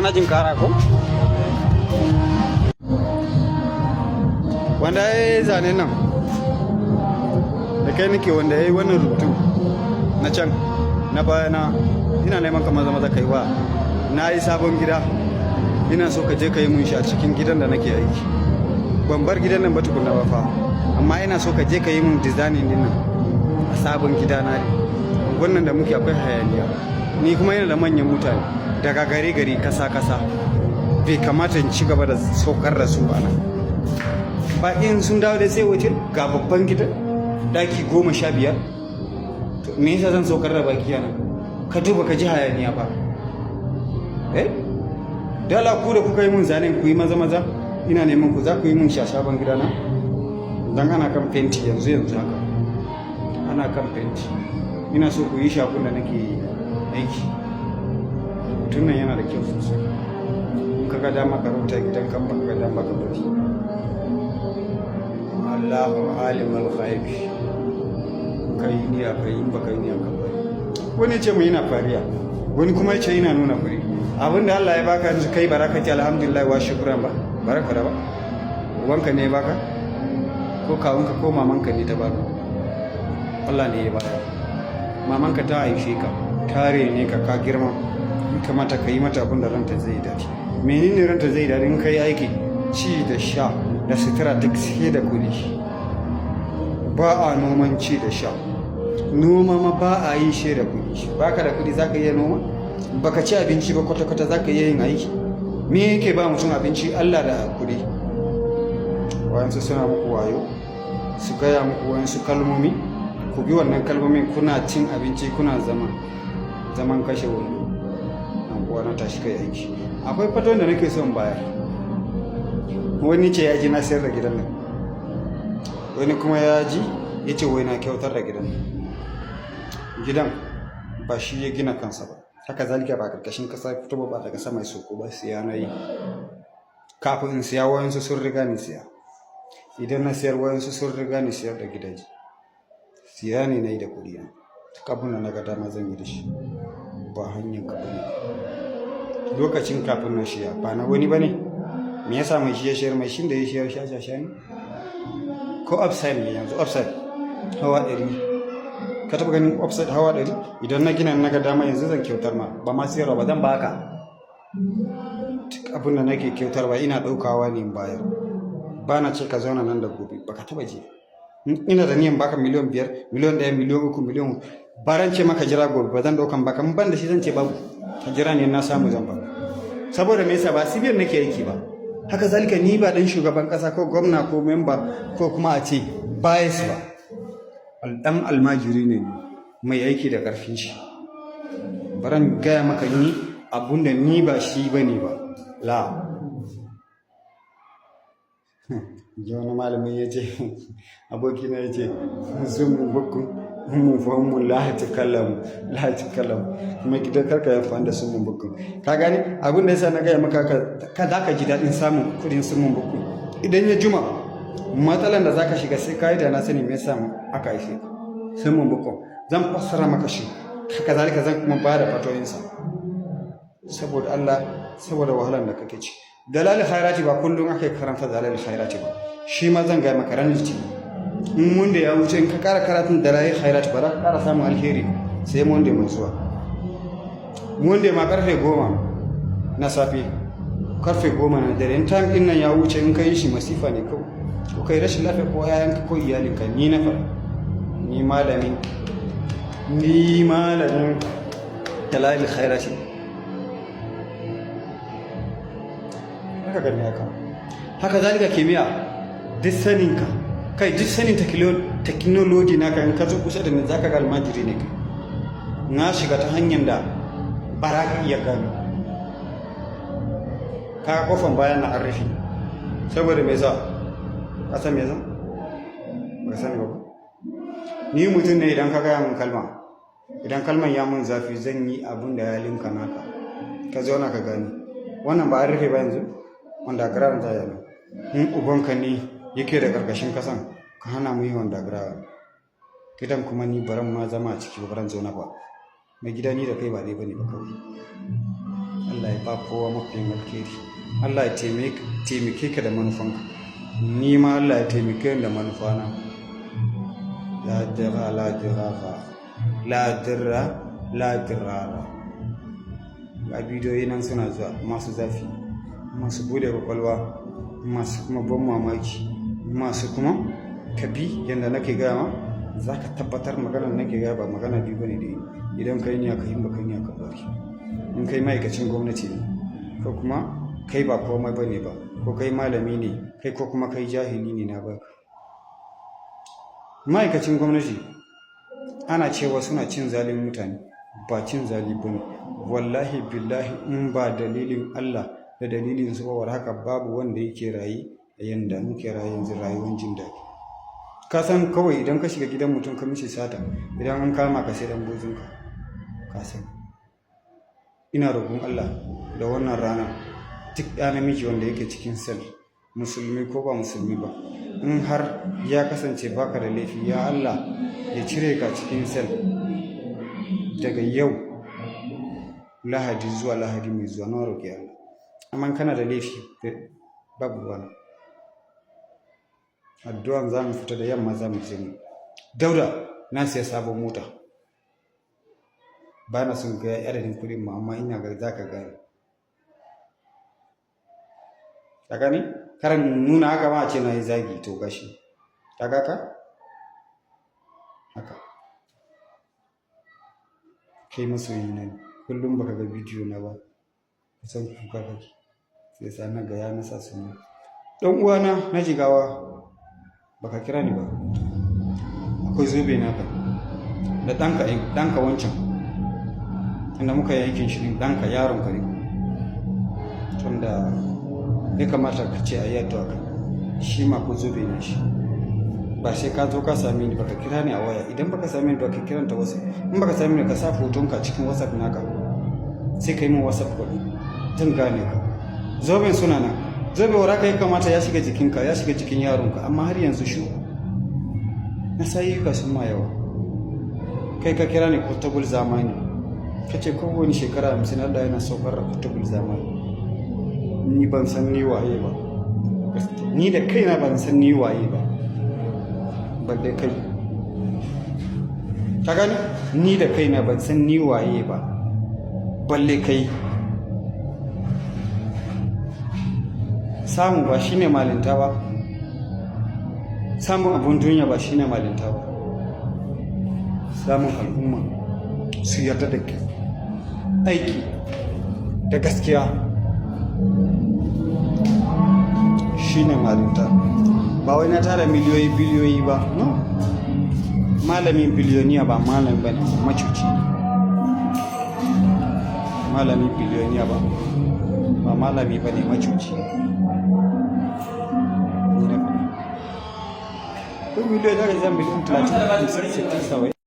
Ana jin kara ko? Wanda ya yi zanen nan da kai nake, wanda ya yi wannan rubutu na can na bayana, ina neman ka maza maza kai wa. Na yi sabon gida, ina so ka je ka yi mun shi a cikin gidan da nake aiki. Ban bar gidan nan ba tukunna ba fa, amma ina so ka je ka yi mun designing din nan a sabon gida na ne. Wannan da muke akwai hayaniya, ni kuma yana da manyan mutane daga gari gari, kasa kasa. Bai kamata in ci gaba da saukar da su ba nan. Baƙin sun dawo da sai wace ga babban gida, daki 15. To, me yasa zan saukar da baki yana? Ka duba ka ji hayaniya fa. Eh, dala ku da kuka yi mun zanen, ku yi maza maza, ina neman ku. Za ku yi mun shashaban gidana dan ana kan fenti yanzu yanzu haka, ana kan fenti. Ina so ku yi shafin da nake aiki. Rubutun nan yana da kyau sosai. In ka ga dama ka rubuta gidan kan, baka ga dama ka bari. Allahu alimul ghaibi. Kai ni a kai, in baka yi ni a ka bari. Wani ce mu yana fariya, wani kuma ya ce yana nuna fari. Abinda Allah ya baka yanzu, kai baraka ce alhamdulillah wa shukran ba baraka da ba. Ubanka ne ya baka, ko kawunka, ko mamanka ne ta baka? Allah ne ya baka. Mamanka ta haife ka, ta rene ka, ka girma. In kamata ka yi mata abin da ranta zai dace. Menene ranta zai daɗi in kai aiki? Ci da sha da sutura duk sai da kuɗi. Ba a noman ci da sha. Noma ma ba a yi shi da kuɗi. Baka da kuɗi, zaka iya noma? Baka ci abinci ba kwata-kwata, zaka iya yin aiki? Me yake ba mutum abinci? Allah da kuɗi. Wayansu suna muku wayo, su gaya muku wayansu kalmomi, ku bi wannan kalmomin, kuna cin abinci, kuna zama zaman kashe wando. An kuwa na tashi kai aiki. Akwai fatan da nake son bayar. Wani ce ya ji na sayar da gidan nan, wani kuma ya ji ya ce wai na kyautar da gidan nan. Gidan ba shi ya gina kansa ba, haka zalika ba karkashin kasa fito ba, daga sama soko ba. Siya na yi. Kafin in siya, wayansu sun riga ni siya. Idan na siyar, wayansu sun riga ni siyar da gidaje. Siya ne na yi da kuɗi na. Duk abin da na ga dama zan yi da shi, ba hanyar ka bane. Lokacin kafin na siya, ba na wani bane. Me yasa mai shi ya shayar? Mai shin da ya shayar sha sha ne ko upside ne? Yanzu upside hawa 100, ka taɓa ganin upside hawa 100? Idan na gina, na ga dama yanzu zan kyautar ma, ba ma siyarwa ba, zan baka. Duk abin da nake kyautarwa, ina ɗaukawa ne in bayar. Ba na ce ka zauna nan da gobe, baka taɓa ji. Ina da niyan baka miliyan 5, miliyan 1, miliyan 3, miliyan baran ce maka jira gobe ba, zan ɗaukan baka. In ban da shi, zan ce babu, ka jira ne, na samu zan baka. Saboda me yasa? Ba CBN nake aiki ba. Haka zalika ni ba dan shugaban kasa ko gwamna ko memba ko kuma a ce bias ba. Dan almajiri ne mai aiki da karfin shi. Baran gaya maka ni abunda ni ba shi bane ba. La ji wani malamin ya ce, abokina ya ce, sun bukun mun fahimu la takallamu la takallamu. Kuma gidan karka ya fanda sun mun bukun. Ka gane abin da yasa na gaya maka ka za ka ji daɗin samun kuɗin sun mun bukun. Idan ya juma, matsalan da zaka shiga sai ka yi da na sani me yasa aka haife ka. Sun mun bukun zan fassara maka shi, haka zalika zan kuma ba da fatoyinsa. Saboda Allah, saboda wahalar da kake ci. Dalal khairati, ba kullum ake karanta dalal khairati ba. Shi ma zan gaya maka ran Litinin. In mun da ya wuce, in ka kara karatun dalal khairati, ba za ka kara samun alheri sai mun da mai zuwa. Mun da ma karfe 10 na safe, karfe 10 na dare. In time din nan ya wuce, in ka yi shi, masifa ne kawai, ko kai rashin lafiya, ko yayanka, ko iyalinka. Ni na fara, ni malamin dalal khairati. Haka gani haka, haka zalika kimiyya, duk saninka kai, duk sanin technology naka, in ka zo kusa da ni, zaka ga almajiri ne kai. Na shiga ta hanyar da ba za ka iya gano ka kofan bayan na an rufe. Saboda me yasa? Ka san me yasa? Ba ka sani ba. Ni mutum ne, idan ka gaya mun kalma, idan kalman ya mun zafi, zan yi abun da ya linka naka. Ka zauna ka gani, wannan ba an rufe ba yanzu, underground ta yana. In ubanka ne yake da karkashin kasan, ka hana mu yi underground gidan. Kuma ni baran ma zama a ciki ba, baran zauna ba. Mai gida, ni da kai ba dai bane ba kawai. Allah ya ba kowa mafiyin alkhairi. Allah ya taimake ka da manufanka. Ni ma Allah ya taimake ni da manufana. La dira la dirara, la dirra la dirara. Ga bidiyoyi nan suna zuwa, masu zafi, masu bude kwakwalwa, masu kuma ban mamaki, masu kuma ka bi yadda nake gaya ma, za ka tabbatar maganar nake gaya ba magana biyu bane da idan kai niyya ka yi, ba kai niyya ka bari. In kai ma'aikacin gwamnati ne, ko kuma kai ba komai bane ba, ko kai malami ne kai, ko kuma kai jahili ne, na baka. Ma'aikacin gwamnati ana cewa suna cin zalin mutane, ba cin zali ba ne. Wallahi billahi, in ba dalilin Allah da dalilin su ba, haka babu wanda yake rayu a yanda muke rayu yanzu, rayuwar jin daɗi. Ka san kawai idan ka shiga gidan mutum ka mishi sata, idan an kama ka sai dan bozunka. Ka san ina roƙon Allah da wannan rana, duk ɗa namiji wanda yake cikin cell, musulmi ko ba musulmi ba, in har ya kasance baka da laifi, ya Allah ya cire ka cikin cell daga yau Lahadi zuwa Lahadi mai zuwa. Na roƙi Allah. Amma kana da laifi, babu wani addu'an. Za mu fita da yamma, za mu je mu Dauda. Na siya sabon mota, ba na son ga adadin kuɗin ma, amma ina ga za ka gane. Ka gani, karan nuna haka ma a ce na yi zagi. To gashi, ka ga ka haka. Kai masoyi na ne, kullum baka ga bidiyo na ba kusan kuka kake. Sai sa na ga ya nasa suna. Dan uwana na Jigawa, baka kira ni ba. Akwai zobe naka da ɗanka, ɗanka wancan inda muka yi aikin shirin ɗanka, yaron ka ne, tunda ya kamata ka ce a yi addu'a kai shi ma. Ko zobe na shi, ba sai ka zo ka same ni ba, ka kira ni a waya. Idan baka same ni ba, ka kiranta WhatsApp. In baka same ni, ka sa hotonka cikin WhatsApp naka, sai ka yi min WhatsApp call, zan gane ka. Zoben suna nan. Zobe waraka ya kamata ya shiga jikinka, ya shiga jikin yaronka, amma har yanzu shu na sayi ka sun ma yawa. Kai ka kira ni portable zamani, ka ce kowane shekara 50 Allah yana saukar da portable zamani. Ni ban san ni waye ba, ni da kaina ban san ni waye ba, balle kai. Ka gani, ni da kaina ban san ni waye ba, balle kai. Samu ba shine malinta ba, samun abun duniya ba shine malinta ba. Samun al'umma su yarda da aiki da gaskiya shine malinta. Ba wai na tara miliyoyi, biliyoyi ba, no. Malamin biliyoniya ba malami ba ne, macuci ne. Malamin biliyoniya ba malami ba ne, macuci ne. Ni na faɗa. Ko miliyoyi za ka zama miliyan 30, 50, 60, 70.